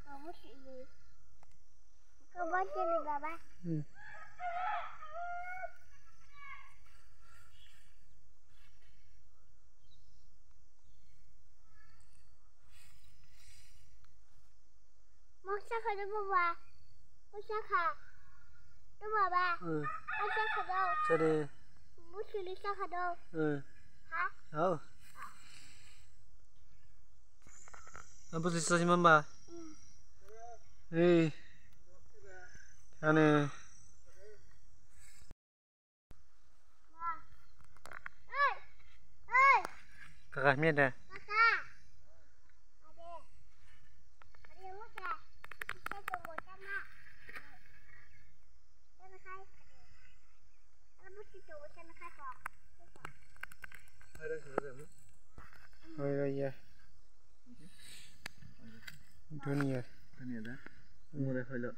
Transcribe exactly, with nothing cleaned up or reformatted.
Kamu sini. Kamu sini, Baba. Hmm. Moksa kha do, Baba. Moksa kha. Do, Baba. Hmm. Moksa kha do. Sari. Musuli sa kha do. Hmm. Ha? Oh. Abu sisa si mamba. Hmm. Hei. Ane. Kaka himya da? Oi, oi, ya. Dunia. Dunia da? Mura khailo.